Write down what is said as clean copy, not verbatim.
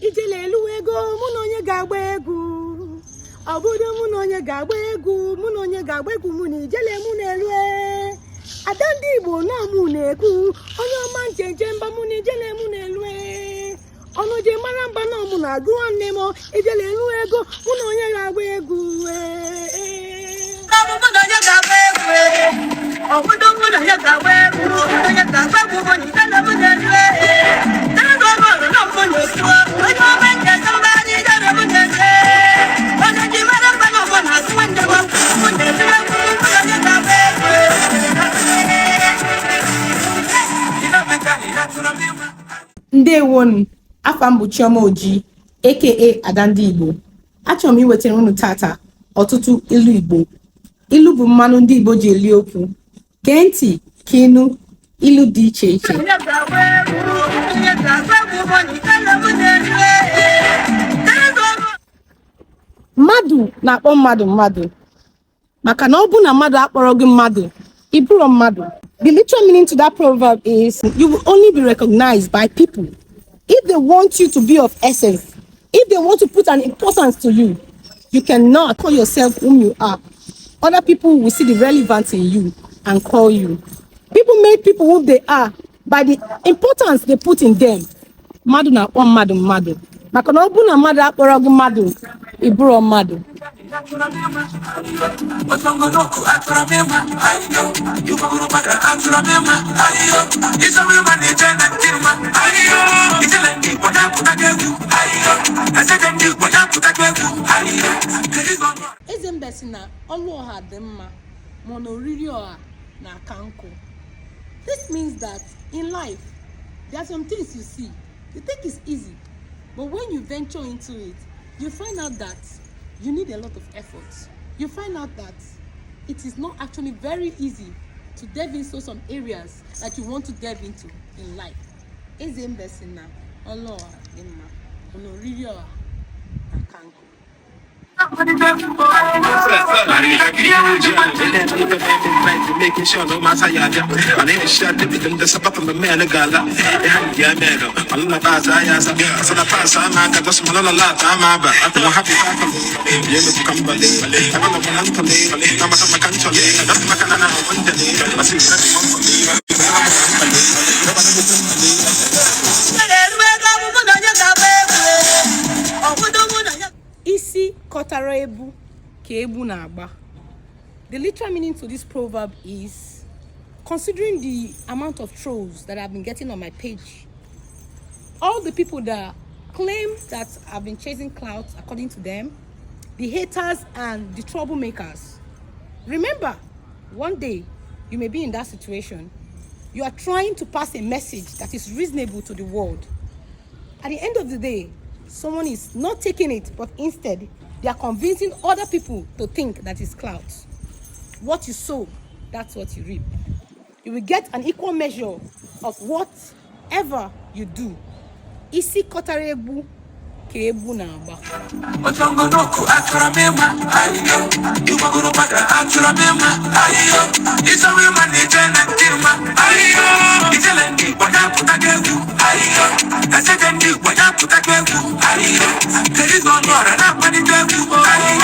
Ijele elu ego, mụ na onye ga-agba egwu? Ọ bụrụ mụ na onye ga-agba egwu, mụ na onye ga-agba egwu, mụ na ijele mụ na-elu. Ada ndị Igbo nọ, mụ na-ekwu, onye ọma njeje mba, mụ na ijele mụ na-elu. Ọnụ ji mara mba nọ, mụ na-agụ nwanne m. Ijele elu ego, mụ na onye ga-agba egwu? Ọ bụ mụ na onye ga-agba egwu? Ọ bụdo mụ na onye ga-agba egwu? Onye ga-agba egwu mụ na ijele mụ na-elu. Ego bọọlụ nọ, mụ na-ekwu, onye ọma njeje mba, ijele mụ na-elu. Onye ji mara mba nọ, mụ na-agụ nwanne m, mụ na-ekwu egwu, mụ na onye ga-agba egwu? Ndewonu. Afa m bụ Chioma Oji, aka Ada ndị Igbo. Achọrọ m iwetara unu tata ọtụtụ ilu Igbo. Ilu bụ mmanụ ndị Igbo ji eli okwu. Gee ntị ka ịnụ ilu dị iche iche. Onye ga-agba egwu? Onye ga-agba egwu mụ na ijele mụ na-elu? Ego. Mmadụ na-akpọ mmadụ mmadụ, maka na ọ bụ na mmadụ akpọrọ gị mmadụ, ị bụrụ mmadụ. The literal meaning to that proverb is you will only be recognized by people if they want you to be of essence, if they want to put an importance to you. You cannot call yourself whom you are. Other people will see the relevance in you and call you. People make people who they are by the importance they put in them. Mmadụ na-akpọ mmadụ mmadụ, maka na ọ bụ na mmadụ akpọrọ gị mmadụ, ị bụrụ mmadụ. Otongonoku aturabema ayo, yubagurubada aturabema ayo, isawema nijena ntirma ayo, ijele ndi wanyapụta egwu ayo, eseke ndị wanyapụta egwu ayo. Eze mbe sị na ọlụ ọha dị mma, mana oriri ọha na-aka nkụ. This means that in life there are some things you see, you think it's easy, but when you venture into it, you find out that you need a lot of effort. You find out that it is not actually very easy to delve into some areas that you want to delve into in life. Eze mbe sị na ọlụ ọha dị mma, mana oriri ọha na-aka nkụ. Elu ego, mụ na onye ga-agba egwu? Ọ bụdo mụ na onye? Isi kọtara ebu ka egbu na-agba. The literal meaning to this proverb is, considering the amount of trolls that I've been getting on my page, all the people that claim that I've been chasing clout, according to them, the haters and the troublemakers. Remember, one day you may be in that situation. You are trying to pass a message that is reasonable to the world. At the end of the day, someone is not taking it, but instead they are convincing other people to think that it's clout. What you sow, that's what you reap. You will get an equal measure of whatever you do. Isi kọtara egbu ka egbu na-agba. Otongonoku aturabema ayo, yubagurubada aturabema ayo, isawema nijena ntirma ayo, ijele ndị wanyapụta egwu ayo, eseke ndị wanyapụta egwu ayo, terizo ọnụ ọra na-akpalite egwu ayo.